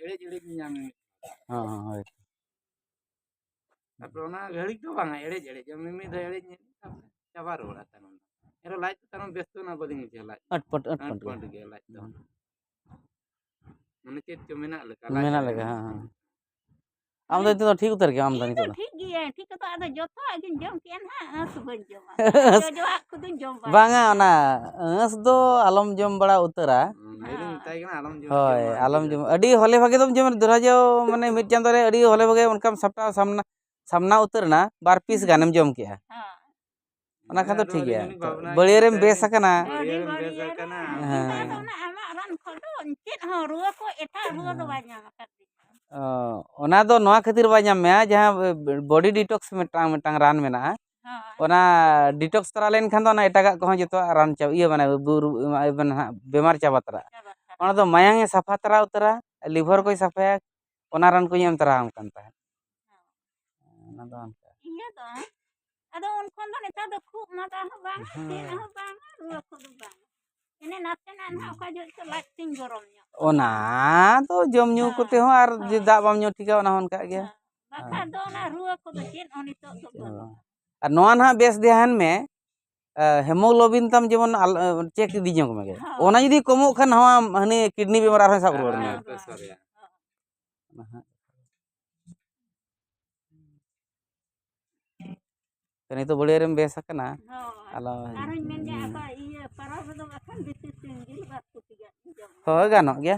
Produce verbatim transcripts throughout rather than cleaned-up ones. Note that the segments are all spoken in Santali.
ᱮᱲᱮᱡ ᱮᱲᱮᱡ ᱧᱟᱢ᱾ ᱦᱚᱸ, ᱦᱚᱸ, ᱦᱳᱭ᱾ ᱛᱟᱨᱯᱚᱨᱮ ᱚᱱᱟ ᱜᱷᱟᱹᱲᱤᱡ ᱫᱚ ᱵᱟᱝᱟ, ᱮᱲᱮᱡ ᱮᱲᱮᱡ, ᱢᱤᱢᱤᱫ ᱫᱷᱟᱣ ᱮᱲᱮᱡ ᱧᱚᱜ ᱠᱮᱫᱟ, ᱪᱟᱵᱟ ᱨᱩᱣᱟᱹᱲᱟ ᱛᱟᱭᱱᱚᱢ ᱫᱚ᱾ ᱮᱱᱨᱮᱦᱚᱸ ᱞᱟᱡ ᱫᱚ ᱛᱟᱭᱱᱚᱢ ᱵᱮᱥ ᱫᱚ ᱚᱱᱟ ᱵᱟᱹᱞᱤᱧ ᱵᱩᱡᱷᱟᱹᱣᱟ, ᱞᱟᱡ ᱫᱚ᱾ ᱟᱹᱴ ᱯᱟᱹᱴ, ᱟᱹᱴ ᱟᱹᱴ ᱯᱟᱹᱴ ᱜᱮ᱾ ᱜᱮ ᱞᱟᱡ ᱫᱚ᱾ ᱦᱩᱸ᱾ ᱢᱟᱱᱮ ᱪᱮᱫ ᱪᱚ ᱢᱮᱱᱟᱜ ᱞᱮᱠᱟ, ᱞᱟᱡ ᱢᱮᱱᱟᱜ ᱨᱮ᱾ ᱞᱮᱠᱟ, ᱦᱮᱸ, ᱦᱮᱸ᱾ ᱟᱢ ᱫᱚ ᱱᱤᱛᱚᱜ ᱫᱚ ᱴᱷᱤᱠ ᱩᱛᱟᱹᱨ ᱜᱮᱭᱟ, ᱟᱢ ᱫᱚ ᱤᱧ ᱫᱚ ᱱᱤᱛᱚᱜ ᱫᱚ? ᱴᱷᱤᱠ ᱜᱤᱭᱟᱹᱧ, ᱴᱷᱤᱠ ᱠᱚᱫᱚ, ᱟᱫᱚ ᱡᱚᱛᱚᱣᱟᱜ ᱜᱤᱧ ᱡᱚᱢ ᱠᱮᱜᱼᱟ ᱱᱟᱦᱟᱜ, ᱟᱹᱥ ᱵᱟᱹᱧ ᱡᱚᱢᱟ᱾ ᱡᱚᱡᱚᱣᱟᱜ ᱠᱚᱫᱚᱧ ᱡᱚᱢ ᱵᱟᱲᱟ ᱵᱟᱝᱟ, ᱠᱮᱜᱼᱟ᱾ ᱚᱱᱟ ᱟᱹᱥ ᱫᱚ ᱟᱞᱚᱢ ᱡᱚᱢ ᱵᱟᱲᱟ ᱩᱛᱟᱹᱨᱟ᱾ ᱦᱩᱸ, ᱤᱧ ᱫᱚᱧ ᱢᱮᱛᱟᱭ ᱠᱟᱱᱟ, ᱟᱞᱚᱢ ᱡᱚᱢ, ᱦᱳᱭ, ᱡᱚᱢ ᱵᱟᱲᱟ ᱟᱞᱚᱢ ᱩᱛᱟᱹᱨᱟ᱾ ᱡᱚᱢ᱾ ᱟᱹᱰᱤ ᱦᱚᱞᱮ ᱵᱷᱟᱜᱮ ᱫᱚᱢ ᱡᱚᱢᱟ, ᱫᱷᱚᱨᱟ ᱡᱟᱣ, ᱢᱟᱱᱮ, ᱢᱤᱫ ᱪᱟᱸᱫᱳ ᱨᱮ ᱟᱹᱰᱤ ᱦᱚᱞᱮ ᱵᱷᱟᱜᱮ ᱚᱱᱠᱟᱢ ᱥᱟᱯᱴᱟᱣ ᱥᱟᱢᱱᱟ, ᱥᱟᱢᱱᱟ ᱩᱛᱟᱹᱨ ᱮᱱᱟ, ᱵᱟᱨ ᱯᱤᱥ ᱦᱩᱸ᱾ ᱜᱟᱱᱮᱢ ᱡᱚᱢ ᱠᱮᱜᱼᱟ᱾ ᱦᱮᱸ᱾ ᱚᱱᱟ ᱠᱷᱟᱱ ᱫᱚ ᱟᱫᱚ ᱴᱷᱤᱠ ᱜᱮᱭᱟ᱾ ᱟᱹᱞᱤᱧ ᱦᱚᱸᱞᱤᱧ ᱵᱷᱟᱵᱽᱱᱟ ᱵᱟᱹᱲᱭᱟᱹ ᱨᱮᱢ ᱠᱮᱫᱟ, ᱵᱮᱥ ᱟᱠᱟᱱᱟ᱾ ᱵᱟᱹᱲᱭᱟᱹ ᱨᱮᱢ ᱵᱮᱥ ᱦᱮᱸ᱾ ᱟᱠᱟᱱᱟ᱾ ᱠᱤᱱᱛᱩ ᱟᱫᱚ ᱚᱱᱟ ᱟᱢᱟᱜ ᱨᱟᱱ ᱠᱷᱚᱱ ᱫᱚ ᱪᱮᱫ ᱦᱚᱸ ᱨᱩᱣᱟᱹ ᱠᱚ, ᱮᱴᱟᱜ ᱨᱩᱣᱟᱹ ᱫᱚ ᱦᱮᱸ᱾ ᱵᱟᱭ ᱧᱟᱢ ᱟᱠᱟᱫᱤᱧᱟ᱾ ᱚ, ᱚᱱᱟ ᱫᱚ ᱱᱚᱣᱟ ᱠᱷᱟᱹᱛᱤᱨ ᱵᱟᱭ ᱧᱟᱢ ᱢᱮᱭᱟ, ᱡᱟᱦᱟᱸ body detox ᱢᱤᱫᱴᱟᱝ, ᱢᱤᱫᱴᱟᱝ ᱨᱟᱱ ᱢᱮᱱᱟᱜᱼᱟ᱾ ᱦᱳᱭ᱾ ᱚᱱᱟ detox ᱛᱟᱨᱟ ᱞᱮᱱᱠᱷᱟᱱ ᱫᱚ ᱚᱱᱟ ᱮᱴᱟᱜᱟᱜ ᱠᱚᱦᱚᱸ ᱡᱚᱛᱚᱣᱟᱜ ᱨᱟᱱ ᱪᱟᱵᱟ, ᱤᱭᱟᱹ, ᱢᱟᱱᱮ, ᱵᱩᱨᱩ, ᱢᱟᱱᱮ, ᱵᱮᱢᱟᱨ ᱪᱟᱵᱟ ᱛᱟᱨᱟᱜᱼᱟ᱾ ᱪᱟᱵᱟ ᱛᱟᱨᱟᱜᱼᱟ᱾ ᱚᱱᱟ ᱫᱚ ᱢᱟᱭᱟᱝ ᱮ ᱥᱟᱯᱷᱟ ᱛᱟᱨᱟ ᱩᱛᱟᱹᱨᱟ, liver ᱠᱚᱭ ᱥᱟᱯᱷᱟᱭᱟ, ᱚᱱᱟ ᱨᱟᱱ ᱠᱚᱧ ᱮᱢ ᱛᱟᱨᱟ ᱟᱢ ᱠᱟᱱ ᱛᱟᱦᱮᱸᱫ᱾ ᱚᱱᱟ ᱫᱚ ᱚᱱᱠᱟ᱾ ᱤᱭᱟᱹ ᱫᱚ, ᱟᱫᱚ ᱩᱱ ᱠᱷᱚᱱ ᱫᱚ ᱱᱮᱛᱟᱨ ᱫᱚ ᱠᱷᱩᱜ ᱢᱟᱫᱟ ᱦᱚᱸ ᱵᱟᱝ, ᱦᱮᱸ᱾ ᱪᱮᱫ ᱦᱚᱸ ᱵᱟᱝ, ᱨᱩᱣᱟᱹ ᱠᱚᱫᱚ ᱵᱟᱝ᱾ ᱮᱱᱮ ᱱᱟᱥᱮᱱᱟᱜ ᱱᱟᱦᱟᱜ ᱚᱠᱟ ᱡᱚᱦᱚᱜ ᱪᱚ ᱞᱟᱡ ᱛᱤᱧ ᱜᱚᱨᱚᱢ ᱧᱚᱜ᱾ ᱚᱱᱟ ᱫᱚ ᱡᱚᱢ ᱧᱩ ᱦᱮᱸ, ᱠᱚᱛᱮ ᱦᱚᱸ, ᱟᱨ ᱡᱩᱫᱤ ᱦᱮᱸ᱾ ᱫᱟᱜ ᱵᱟᱢ ᱧᱩ ᱴᱷᱤᱠᱟ, ᱚᱱᱟ ᱦᱚᱸ ᱚᱱᱠᱟᱜ ᱜᱮᱭᱟ᱾ ᱦᱮᱸ᱾ ᱵᱟᱠᱷᱟᱱ ᱦᱮᱸ᱾ ᱫᱚ ᱚᱱᱟ ᱨᱩᱣᱟᱹ ᱠᱚᱫᱚ ᱪᱮᱫ ᱦᱚᱸ ᱱᱤᱛᱚᱜ ᱫᱚ ᱪᱮᱫ ᱦᱚᱸ ᱵᱟᱹᱱᱩᱜᱼᱟ᱾ ᱵᱟᱝ᱾ ᱟᱨ ᱱᱚᱣᱟ ᱱᱟᱦᱟᱜ ᱵᱮᱥ ᱫᱷᱮᱭᱟᱱ ᱢᱮ, ᱮ, hemoglobin ᱛᱟᱢ ᱡᱮᱢᱚᱱ ᱟᱞ-, ᱮ, check ᱤᱫᱤ ᱧᱚᱜ ᱢᱮᱜᱮ᱾ ᱦᱮᱸ᱾ ᱚᱱᱟ ᱡᱩᱫᱤ ᱠᱚᱢᱚᱜ ᱠᱷᱟᱱ, ᱱᱚᱣᱟ ᱦᱟᱹᱱᱤ kidney ᱵᱮᱢᱟᱨ ᱟᱨᱦᱚᱸ ᱥᱟᱵ ᱨᱩᱣᱟᱹᱲ ᱢᱮᱭᱟ᱾ ᱦᱮᱸ, ᱦᱮᱸ᱾ ᱚᱱᱟ ᱦᱟᱸᱜ᱾ ᱛᱚ, ᱱᱤᱛᱚᱜ ᱵᱟᱹᱲᱭᱟᱹ ᱨᱮᱢ ᱵᱮᱥ ᱟᱠᱟᱱᱟ᱾ ᱦᱳᱭ᱾ ᱟᱞᱚ ᱟᱨᱦᱚᱸᱧ ᱢᱮᱱ ᱜᱮᱭᱟ, ᱦᱩᱸ᱾ ᱟᱫᱚ ᱤᱭᱟᱹ, ᱯᱟᱨᱟᱵᱽ ᱨᱮᱫᱚ ᱵᱟᱠᱷᱟᱱ ᱵᱮᱥᱤ ᱥᱤᱢ ᱡᱤᱞ ᱵᱟᱨ ᱠᱩᱴᱤ ᱜᱟᱱ ᱤᱧ ᱡᱚᱢᱟ᱾ ᱦᱳᱭ, ᱜᱟᱱᱚᱜ ᱜᱮᱭᱟ᱾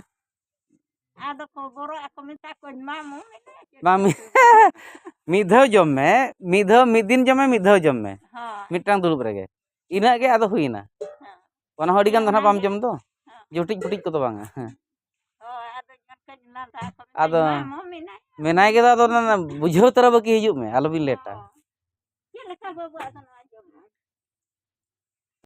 ᱟᱫᱚ ᱠᱚ ᱵᱚᱨᱚᱜ ᱟᱠᱚ, ᱢᱮᱛᱟ ᱠᱚᱣᱟᱧ, "ᱢᱟ, ᱢᱚ ᱢᱮᱱᱟᱭᱟ ᱪᱮᱫ ᱵᱟᱝ, ᱠᱚ ᱢᱤ-, ᱩᱛᱩ ᱵᱟᱝ?" ᱢᱤᱫ ᱫᱷᱟᱣ ᱡᱚᱢ ᱢᱮ, ᱢᱤᱫ ᱫᱷᱟᱣ, ᱢᱤᱫ ᱫᱤᱱ ᱡᱚᱢ ᱢᱮ, ᱢᱤᱫ ᱫᱷᱟᱣ ᱡᱚᱢ ᱢᱮ᱾ ᱦᱳᱭ᱾ ᱢᱤᱫᱴᱟᱝ ᱫᱩᱲᱩᱵ ᱨᱮᱜᱮ᱾ ᱤᱱᱟᱹᱜ ᱜᱮ ᱟᱫᱚ ᱦᱩᱭᱱᱟ᱾ ᱦᱮᱸ᱾ ᱚᱱᱟ ᱦᱚᱸ ᱟᱹᱰᱤ ᱜᱟᱱ ᱫᱚ ᱱᱟᱦᱟᱜ ᱵᱟᱢ ᱚᱱᱟᱜᱮ᱾ ᱡᱚᱢ ᱫᱚ᱾ ᱦᱮᱸ᱾ ᱡᱩᱴᱤᱡ ᱯᱩᱴᱤᱡ ᱠᱚᱫᱚ ᱵᱟᱝᱟ᱾ ᱦᱮᱸ᱾ ᱦᱳᱭ, ᱟᱫᱚ ᱢᱮᱱᱠᱷᱟᱱ ᱞᱟᱸᱫᱟ ᱟᱠᱚ ᱢᱮᱛᱟᱹᱧ, ᱟᱫᱚ ᱢᱟ ᱦᱚᱸ ᱢᱮᱱᱟᱭᱟ᱾ ᱢᱮᱱᱟᱭ ᱜᱮᱫᱚ, ᱟᱫᱚ ᱚᱱᱟ ᱵᱩᱡᱷᱟᱹᱣ ᱛᱚᱨᱟ ᱵᱟᱹᱠᱤ ᱦᱤᱡᱩᱜ ᱢᱮ, ᱟᱞᱚᱵᱤᱱ ᱞᱮᱴᱟ᱾ ᱦᱚᱸ᱾ ᱪᱮᱫ ᱞᱮᱠᱟ ᱵᱟᱹᱵᱩ ᱟᱫᱚ ᱱᱚᱣᱟ ᱡᱚᱢ?